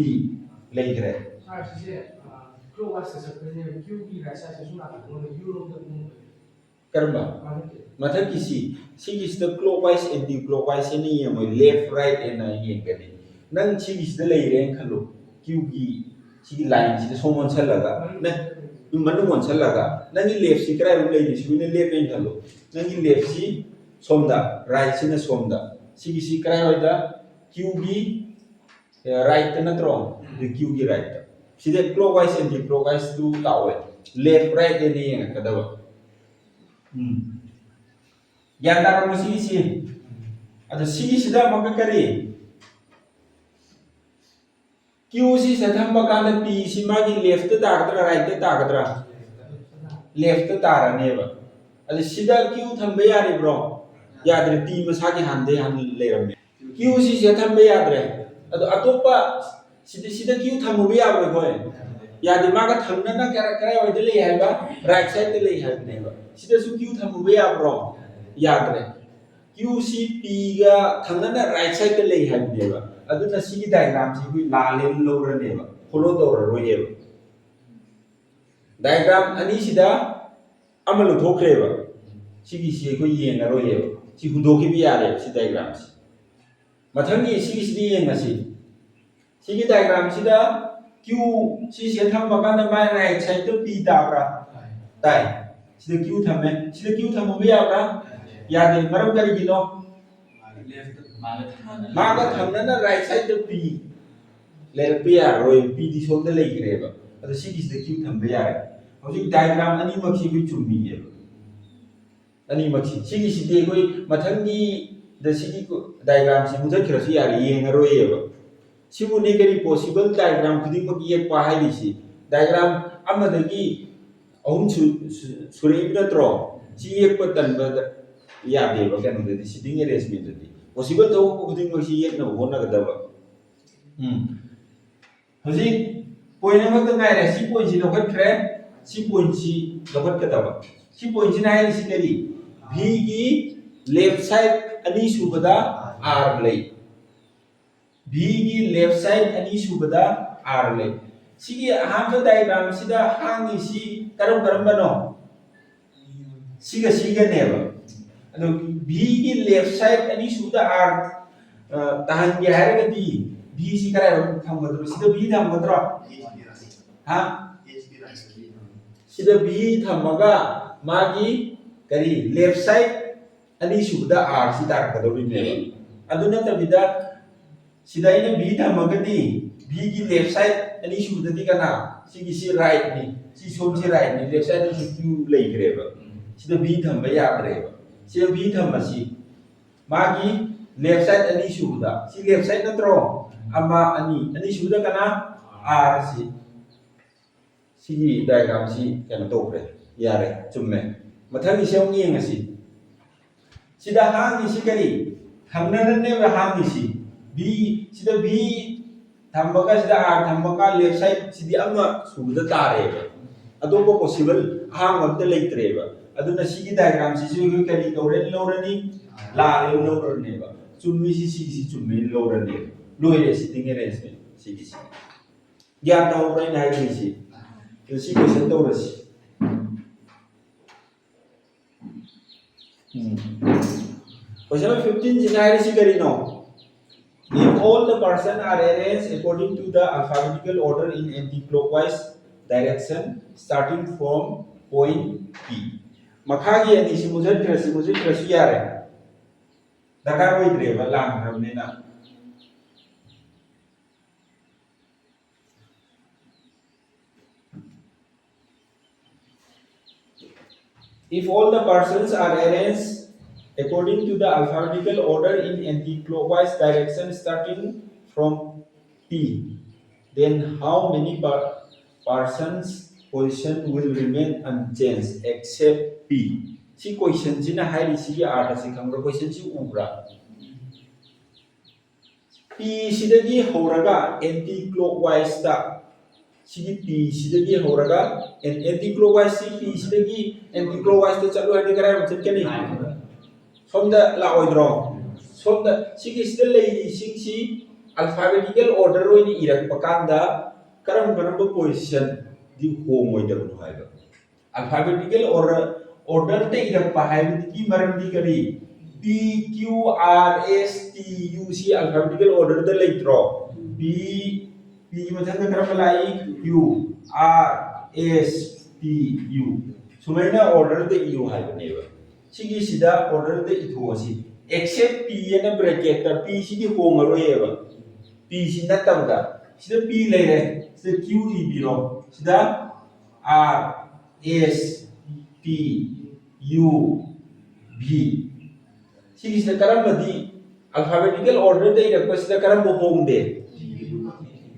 ꯂꯩꯈ꯭ꯔꯦ꯫ ꯁꯥꯔ, ꯁꯤꯁꯦ, ꯑ, ꯀ꯭ꯂꯣꯛꯋꯥꯏꯁꯇ ꯆꯠꯄꯅꯤꯅ ꯀ꯭ꯌꯨꯒꯤ ꯔꯥꯏꯠ ꯁꯥꯏꯗꯁꯦ ꯁꯨꯝ ꯂꯥꯛꯄ ꯃꯣꯏꯅ ꯌꯨꯔꯣꯝꯗ ꯀꯨꯝꯃꯛꯄꯅꯦ꯫ ꯀꯔꯝꯕ? ꯃꯊꯛꯀꯤ꯫ ꯃꯊꯛꯀꯤꯁꯤ, ꯁꯤꯒꯤꯁꯤꯗ ꯀ꯭ꯂꯣꯛꯋꯥꯏꯁ, ꯑꯦꯟꯇꯤ ꯀ꯭ꯂꯣꯛꯋꯥꯏꯁ ꯍꯥꯏꯅ ꯌꯦꯡꯉꯣꯏ, ꯂꯦꯐ ꯔꯥꯏꯠ ꯍꯥꯏꯅ ꯌꯦꯡꯒꯅꯤ꯫ ꯅꯪ ꯁꯤꯒꯤꯁꯤꯗ ꯂꯩꯔꯦꯅ ꯈꯜꯂꯣ, ꯀ꯭ꯌꯨꯒꯤ ꯁꯤꯒꯤ ꯂꯥꯏꯟꯁꯤꯗ ꯁꯣꯝ ꯑꯣꯟꯁꯜꯂꯒ, ꯅꯪ ꯃꯅꯨꯡ ꯑꯣꯟꯁꯜꯂꯒ, ꯅꯪꯒꯤ ꯂꯦꯐꯁꯤ ꯀꯗꯥꯏꯔꯣꯝ ꯂꯩꯔꯤ? ꯁꯨꯃꯥꯏꯅ ꯂꯦꯐ ꯍꯥꯏꯅ ꯈꯜꯂꯣ, ꯅꯪꯒꯤ ꯂꯦꯐꯁꯤ ꯁꯣꯝꯗ, ꯔꯥꯏꯠꯁꯤꯅ ꯁꯣꯝꯗ, ꯁꯤꯒꯤꯁꯤ ꯀꯗꯥꯏꯋꯥꯏꯗ? ꯀ꯭ꯌꯨꯒꯤ, ꯑꯦ, ꯔꯥꯏꯠꯇ ꯅꯠꯇ꯭ꯔꯣ? ꯑꯗꯨ ꯀ꯭ꯌꯨꯒꯤ ꯔꯥꯏꯠꯇ꯫ ꯁꯤꯗ ꯀ꯭ꯂꯣꯛꯋꯥꯏꯁ ꯑꯦꯟꯇꯤ ꯀ꯭ꯂꯣꯛꯋꯥꯏꯁꯇꯨ ꯇꯥꯛꯑꯣꯏ, ꯂꯦꯐ ꯔꯥꯏꯠ ꯍꯥꯏꯅ ꯌꯦꯡꯉꯛꯀꯗꯕ꯫ ꯎꯝ꯫ ꯒ꯭ꯌꯥꯟ ꯇꯥꯔꯕꯣ ꯁꯤꯒꯤꯁꯤ? ꯑꯗꯣ ꯁꯤꯒꯤꯁꯤꯗ ꯑꯃꯨꯛꯀ ꯀꯔꯤ, Q ꯁꯤꯁꯦ ꯊꯝꯕ ꯀꯥꯟꯗ P ꯁꯤ ꯃꯥꯒꯤ left ꯇ ꯇꯥꯒꯗ꯭ꯔꯥ, right ꯇ ꯇꯥꯒꯗ꯭ꯔꯥ? Left ꯇ ꯇꯥꯔꯅꯦꯕ꯫ ꯑꯗꯣ ꯁꯤꯗ Q ꯊꯝꯕ ꯌꯥꯔꯤꯕ꯭ꯔꯣ? ꯌꯥꯗ꯭ꯔꯦ, P ꯃꯁꯥꯒꯤ ꯍꯥꯟꯅꯗꯩ ꯍꯥꯟꯅ ꯂꯩꯔꯝꯃꯦ꯫ Q ꯁꯤꯁꯦ ꯊꯝꯕ ꯌꯥꯗ꯭ꯔꯦ꯫ ꯑꯗꯣ ꯑꯇꯣꯞꯄ ꯁꯤꯗ, ꯁꯤꯗ Q ꯊꯝꯃꯨꯕ ꯌꯥꯕ꯭ꯔꯣ ꯑꯩꯈꯣꯏ? ꯌꯥꯗꯦ, ꯃꯥꯒ ꯊꯪꯅꯅ ꯀꯔꯥꯏ-, ꯀꯔꯥꯏꯋꯥꯏꯗ ꯂꯩ ꯍꯥꯏꯕ? Right side ꯇ ꯂꯩ ꯍꯥꯏꯕꯅꯦꯕ꯫ ꯁꯤꯗꯁꯨ Q ꯊꯝꯃꯨꯕ ꯌꯥꯕ꯭ꯔꯣ? ꯌꯥꯗ꯭ꯔꯦ꯫ Q ꯁꯤ P ꯒ ꯊꯪꯅꯅ right side ꯇ ꯂꯩ ꯍꯥꯏꯕꯅꯦꯕ꯫ ꯑꯗꯨꯅ ꯁꯤꯒꯤ diagram ꯁꯤ ꯑꯩꯈꯣꯏ ꯂꯥꯜꯂꯦꯅ ꯂꯧꯔꯅꯦꯕ, follow ꯇꯧꯔꯔꯣꯏꯅꯦꯕ꯫ Diagram ꯑꯅꯤꯁꯤꯗ ꯑꯃ ꯂꯧꯊꯣꯛꯈ꯭ꯔꯦꯕ, ꯁꯤꯒꯤꯁꯤ ꯑꯩꯈꯣꯏ ꯌꯦꯡꯉꯔꯣꯏꯌꯦꯕ, ꯁꯤ ꯍꯨꯟꯗꯣꯛꯈꯤꯕ ꯌꯥꯔꯦꯕ, ꯁꯤ diagram ꯁꯤ꯫ ꯃꯊꯪꯒꯤ ꯁꯤꯒꯤꯁꯤꯗꯤ ꯌꯦꯡꯉꯁꯤ꯫ ꯁꯤꯒꯤ diagram ꯁꯤꯗ Q ꯁꯤꯁꯦ ꯊꯝꯕ ꯀꯥꯟꯗ ꯃꯥꯏ right side ꯇ P ꯇꯥꯕ꯭ꯔꯥ? ꯇꯥꯏ꯫ ꯁꯤꯗ Q ꯊꯝꯃꯦ꯫ ꯁꯤꯗ Q ꯊꯝꯃꯨꯕ ꯌꯥꯕ꯭ꯔꯥ? ꯌꯥꯗꯦ꯫ ꯃꯔꯝ ꯀꯔꯤꯒꯤꯅꯣ? ꯃꯥꯒ ꯊꯪꯅꯅ right side ꯇ P ꯂꯩꯔꯛꯄ ꯌꯥꯔꯔꯣꯏ, P ꯗꯤ ꯁꯣꯝꯗ ꯂꯩꯈ꯭ꯔꯦꯕ꯫ ꯑꯗꯣ ꯁꯤꯒꯤꯁꯤꯗ Q ꯊꯝꯕ ꯌꯥꯔꯦ꯫ ꯍꯧꯖꯤꯛ diagram ꯑꯅꯤꯃꯛꯁꯤ ꯑꯩꯈꯣꯏ ꯆꯨꯝꯃꯤꯅꯦꯕ꯫ ꯑꯅꯤꯃꯛꯁꯤ꯫ ꯁꯤꯒꯤꯁꯤꯗꯤ ꯑꯩꯈꯣꯏ ꯃꯊꯪꯒꯤꯗ ꯁꯤꯒꯤ diagram ꯁꯤ ꯃꯨꯊꯠꯈ꯭ꯔꯁꯨ ꯌꯥꯔꯦ, ꯌꯦꯡꯉꯔꯣꯏꯌꯦꯕ꯫ ꯁꯤꯕꯨꯅꯦ ꯀꯔꯤ possible diagram ꯈꯨꯗꯤꯡꯃꯛ ꯌꯦꯛꯄ ꯍꯥꯏꯔꯤꯁꯤ꯫ Diagram ꯑꯃꯗꯒꯤ ꯑꯍꯨꯝ ꯁꯨ-, ꯁꯨ-, ꯁꯨꯔꯛꯏꯕ ꯅꯠꯇ꯭ꯔꯣ? ꯁꯤ ꯌꯦꯛꯄ ꯇꯟꯕꯗ ꯌꯥꯗꯦꯕ ꯀꯩꯅꯣꯗꯗꯤ, seating arrangement ꯇꯗꯤ꯫ Possible ꯊꯣꯛꯄ ꯈꯨꯗꯤꯡꯃꯛꯁꯤ ꯌꯦꯛꯅꯕ ꯍꯣꯠꯅꯒꯗꯕ꯫ ꯎꯝ꯫ ꯍꯧꯖꯤꯛ point ꯑꯃꯈꯛꯇ ꯉꯥꯏꯔꯦ꯫ ꯁꯤ point ꯁꯤ ꯂꯧꯈꯠꯈ꯭ꯔꯦ, ꯁꯤ point ꯁꯤ ꯂꯧꯈꯠꯀꯗꯕ꯫ ꯁꯤ point ꯁꯤꯅ ꯍꯥꯏꯔꯤꯁꯤ ꯀꯔꯤ? V ꯒꯤ left side ꯑꯅꯤꯁꯨꯕꯗ R ꯂꯩ꯫ V ꯒꯤ left side ꯑꯅꯤꯁꯨꯕꯗ R ꯂꯩ꯫ ꯁꯤꯒꯤ ꯑꯍꯥꯟꯕ diagram ꯁꯤꯗ ꯍꯥꯡꯉꯤꯁꯤ ꯀꯔꯝ ꯀꯔꯝꯕꯅꯣ? ꯁꯤꯒ ꯁꯤꯒꯅꯦꯕ꯫ ꯑꯗꯣ V ꯒꯤ left side ꯑꯅꯤꯁꯨꯕꯗ R, ꯑ, ꯇꯥꯍꯟꯒꯦ ꯍꯥꯏꯔꯒꯗꯤ V ꯁꯤ ꯀꯗꯥꯏꯗ ꯊꯝꯒꯗ꯭ꯔꯣ? ꯁꯤꯗ V ꯊꯝꯒꯗ꯭ꯔꯣ? ꯍꯥ? ꯁꯤꯗ V ꯊꯝꯃꯒ ꯃꯥꯒꯤ ꯀꯔꯤ, left side ꯑꯅꯤꯁꯨꯕꯗ R ꯁꯤ ꯇꯥꯔꯛꯀꯗꯧꯔꯤꯅꯦꯕ꯫ ꯑꯗꯨ ꯅꯠꯇꯕꯤꯗ ꯁꯤꯗ ꯑꯩꯅ V ꯊꯝꯃꯒꯗꯤ V ꯒꯤ left side ꯑꯅꯤꯁꯨꯕꯗꯗꯤ ꯀꯅꯥ? ꯁꯤꯒꯤꯁꯤ right ꯅꯤ, ꯁꯤ ꯁꯣꯝꯁꯤ right ꯅꯤ, left side ꯇꯁꯨ Q ꯂꯩꯈ꯭ꯔꯦꯕ꯫ ꯁꯤꯗ V ꯊꯝꯕ ꯌꯥꯗ꯭ꯔꯦꯕ꯫ ꯁꯤꯗ V ꯊꯝꯃꯁꯤ꯫ ꯃꯥꯒꯤ Left side ꯑꯅꯤꯁꯨꯕꯗ, ꯁꯤ left side ꯅꯠꯇ꯭ꯔꯣ? ꯑꯃ, ꯑꯅꯤ, ꯑꯅꯤꯁꯨꯕꯗ ꯀꯅꯥ? R ꯁꯤ꯫ ꯁꯤꯒꯤ diagram ꯁꯤ ꯀꯩꯅꯣ ꯇꯧꯈ꯭ꯔꯦ꯫ ꯌꯥꯔꯦ, ꯆꯨꯝꯃꯦ꯫ ꯃꯊꯪꯒꯤꯁꯦ ꯑꯃꯨꯛ ꯌꯦꯡꯉꯁꯤ꯫ ꯁꯤꯗ ꯍꯥꯡꯉꯤꯁꯤ ꯀꯔꯤ? ꯊꯪꯅꯅꯅꯦꯕ ꯍꯥꯡꯉꯤꯁꯤ꯫ B, ꯁꯤꯗ B ꯊꯝꯃꯒ, ꯁꯤꯗ R ꯊꯝꯃꯒ, left side ꯁꯤꯗꯤ ꯑꯃ ꯁꯨꯕꯗ ꯇꯥꯔꯦꯕ꯫ ꯑꯇꯣꯞꯄ possible ꯑꯍꯥꯡꯕ ꯑꯝꯇ ꯂꯩꯇ꯭ꯔꯦꯕ꯫ ꯑꯗꯨꯅ ꯁꯤꯒꯤ diagram ꯁꯤꯁꯨ ꯑꯩꯈꯣꯏ ꯀꯔꯤ ꯇꯧꯔꯦ? ꯂꯧꯔꯅꯤ? ꯂꯥꯜꯂꯦ ꯂꯧꯔꯅꯦꯕ꯫ ꯆꯨꯝꯃꯤꯁꯤ ꯁꯤꯒꯤꯁꯤ ꯆꯨꯝꯃꯦꯅ ꯂꯧꯔꯅꯦꯕ꯫ ꯂꯣꯏꯔꯦ, sitting arrangement ꯁꯤꯒꯤꯁꯤ꯫ ꯒ꯭ꯌꯥꯟ ꯇꯥꯍꯧꯕ꯭ꯔꯥ ꯑꯩꯅ ꯍꯥꯏꯗꯣꯏꯁꯤ? ꯑꯗꯨ ꯁꯤ question ꯇꯧꯔꯁꯤ꯫ ꯎꯝ꯫ Question number fifteen ꯁꯤꯅ ꯍꯥꯏꯔꯤꯁꯤ ꯀꯔꯤꯅꯣ? If all the person are arranged according to the alphabetical order in anti-clockwise direction starting from point P. ꯃꯈꯥꯒꯤ ꯑꯅꯤꯁꯤ ꯃꯨꯊꯠꯈ꯭ꯔꯁꯤ, ꯃꯨꯊꯠꯈ꯭ꯔꯁꯨ ꯌꯥꯔꯦ꯫ ꯗꯔꯀꯥꯔ ꯑꯣꯏꯗ꯭ꯔꯦꯕ, ꯂꯥꯟꯈ꯭ꯔꯕꯅꯤꯅ꯫ If all the persons are arranged according to the alphabetical order in anti-clockwise direction starting from P, then how many per- persons position will remain unchanged except P? ꯁꯤ question ꯁꯤꯅ ꯍꯥꯏꯔꯤꯁꯤꯒꯤ ꯑꯥꯔꯊꯁꯤ ꯈꯪꯕ꯭ꯔꯥ? Question ꯁꯤ ꯎꯕ꯭ꯔꯥ? P ꯁꯤꯗꯒꯤ ꯍꯧꯔꯒ anti clockwise ꯇ, ꯁꯤꯒꯤ P ꯁꯤꯗꯒꯤ ꯍꯧꯔꯒ an- anti clockwise ꯁꯤ P ꯁꯤꯗꯒꯤ anti clockwise ꯇ ꯆꯠꯂꯨ ꯍꯥꯏꯔꯗꯤ ꯀꯗꯥꯏꯐꯥꯎ ꯆꯠꯀꯅꯤ? ꯁꯣꯝꯗ ꯂꯥꯛꯑꯣꯏꯗ꯭ꯔꯣ? ꯁꯣꯝꯗ ꯁꯤꯒꯤꯁꯤꯗ ꯂꯩꯔꯤꯁꯤꯡꯁꯤ alphabetical order ꯑꯣꯏꯅ ꯏꯔꯛꯄ ꯀꯥꯟꯗ ꯀꯔꯝ ꯀꯔꯝꯕ position ꯗꯤ ꯍꯣꯡꯉꯣꯏꯗꯕꯅꯣ ꯍꯥꯏꯕ꯫ Alphabetical order, order ꯗ ꯏꯔꯛꯄ ꯍꯥꯏꯕꯒꯤ ꯃꯔꯝꯗꯤ ꯀꯔꯤ? P, Q, R, S, T, U ꯁꯤ alphabetical order ꯗ ꯂꯩꯇ꯭ꯔꯣ? P, P ꯒꯤ ꯃꯊꯪꯗ ꯀꯔꯝꯕ ꯂꯥꯛꯏ? Q, R, S, T, U꯫ ꯁꯨꯃꯥꯏꯅ order ꯗ ꯏꯌꯨ ꯍꯥꯏꯕꯅꯦꯕ꯫ ꯁꯤꯒꯤꯁꯤꯗ order ꯗ ꯏꯊꯣꯛꯑꯁꯤ꯫ Except P ꯑꯅ bracket ꯇ, P ꯁꯤꯗꯤ ꯍꯣꯡꯉꯔꯣꯏꯌꯦꯕ꯫ P ꯁꯤ ꯅꯠꯇꯕꯗ ꯁꯤꯗ P ꯂꯩꯔꯦ, ꯁꯤꯗ Q ꯏꯕꯤꯔꯣ, ꯁꯤꯗ R, S, T, U, V꯫ ꯁꯤꯒꯤꯁꯤꯗ ꯀꯔꯝꯕꯗꯤ Alphabetical order ꯗ ꯏꯔꯛꯄꯁꯤꯗ ꯀꯔꯝꯕ ꯍꯣꯡꯗꯦ?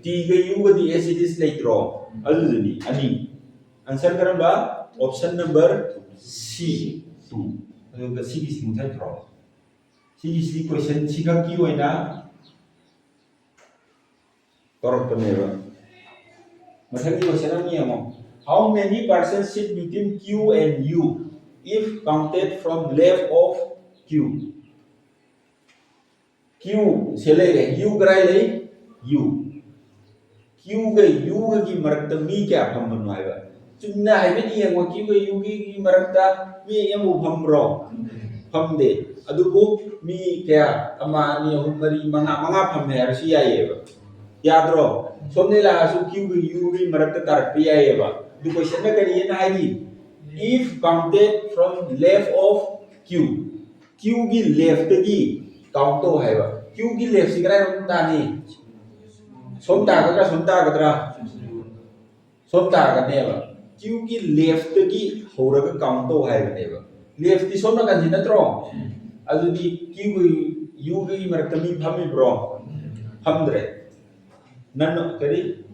T ꯒ U ꯒꯗꯤ as it is ꯂꯩꯇ꯭ꯔꯣ? ꯑꯗꯨꯗꯨꯅꯤ ꯑꯅꯤ꯫ Answer ꯀꯔꯝꯕ? Option number C, two꯫ ꯑꯗꯨꯒ ꯁꯤꯒꯤꯁꯤ ꯃꯨꯊꯠꯈ꯭ꯔꯣ꯫ ꯁꯤꯒꯤꯁꯤ question ꯁꯤꯈꯛꯀꯤ ꯑꯣꯏꯅ ꯇꯧꯔꯛꯄꯅꯦꯕ꯫ ꯃꯊꯪꯒꯤ question ꯑꯃ ꯌꯦꯡꯉꯣ꯫ How many percent seat between Q and U if counted from left of Q? Q ꯁꯦ ꯂꯩꯔꯦ, U ꯀꯗꯥꯏ ꯂꯩ? U꯫ Q ꯒ U ꯒꯒꯤ ꯃꯔꯛꯇ ꯃꯤ ꯀꯌꯥ ꯐꯝꯕꯅꯣ ꯍꯥꯏꯕ꯫ ꯆꯨꯝꯅ ꯍꯥꯏꯐꯦꯠ ꯌꯦꯡꯕ, Q ꯒ U ꯒꯤ ꯃꯔꯛꯇ ꯃꯤ ꯑꯃꯕꯨ ꯐꯝꯕ꯭ꯔꯣ? ꯐꯝꯗꯦ꯫ ꯑꯗꯨꯕꯨ ꯃꯤ ꯀꯌꯥ? ꯑꯃ, ꯑꯅꯤ, ꯑꯍꯨꯝ, ꯃꯔꯤ, ꯃꯉꯥ, ꯃꯉꯥ ꯐꯝꯃꯦ ꯍꯥꯏꯔꯁꯨ ꯌꯥꯏꯌꯦꯕ꯫ ꯌꯥꯗ꯭ꯔꯣ? ꯁꯣꯝꯗꯩ ꯂꯥꯛꯑꯁꯨ Q ꯒ U ꯒꯤ ꯃꯔꯛꯇ ꯇꯥꯔꯛꯄ ꯌꯥꯏꯌꯦꯕ꯫ ꯑꯗꯨ question ꯅ ꯀꯔꯤꯅ ꯍꯥꯏꯔꯤ? If counted from left of Q꯫ Q ꯒꯤ left ꯇꯒꯤ count ꯇꯧ ꯍꯥꯏꯕ꯫ Q ꯒꯤ left ꯁꯤ ꯀꯗꯥꯏꯔꯣꯝ ꯇꯥꯅꯤ? ꯁꯣꯝ ꯇꯥꯒꯗ꯭ꯔꯥ, ꯁꯣꯝ ꯇꯥꯒꯗ꯭ꯔꯥ? ꯁꯣꯝ ꯇꯥꯒꯅꯦꯕ꯫ Q ꯒꯤ left ꯇꯒꯤ ꯍꯧꯔꯒ count ꯇꯧ ꯍꯥꯏꯕꯅꯦꯕ꯫ Left ꯇꯤ ꯁꯣꯝ ꯅꯥꯀꯟꯁꯤ ꯅꯠꯇ꯭ꯔꯣ? ꯑꯗꯨꯗꯤ Q ꯒ U ꯒꯤ ꯃꯔꯛꯇ ꯃꯤ ꯐꯝꯃꯤꯕ꯭ꯔꯣ? ꯐꯝꯗ꯭ꯔꯦ꯫ None, ꯀꯔꯤ?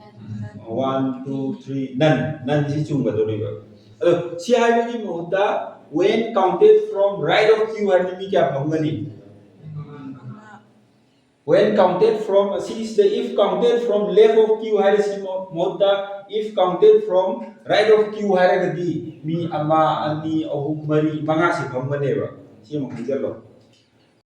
One, two, three, none꯫ None ꯁꯤ ꯆꯨꯝꯒꯗꯧꯔꯤꯕ꯫ ꯑꯗꯣ ꯁꯤ ꯍꯥꯏꯕꯒꯤ ꯃꯍꯨꯠꯇ when counted from right of Q ꯍꯥꯏꯔꯗꯤ ꯃꯤ ꯀꯌꯥ ꯐꯝꯒꯅꯤ? When counted from, ꯑꯁꯤꯁꯤꯗ if counted from left of Q ꯍꯥꯏꯔꯤꯁꯤ ꯃꯍꯨꯠꯇ if counted from right of Q ꯍꯥꯏꯔꯒꯗꯤ ꯃꯤ ꯑꯃ, ꯑꯅꯤ, ꯑꯍꯨꯝ, ꯃꯔꯤ, ꯃꯉꯥꯁꯤ ꯐꯝꯒꯅꯦꯕ꯫ ꯁꯤ ꯑꯃ ꯈꯪꯖꯜꯂꯣ꯫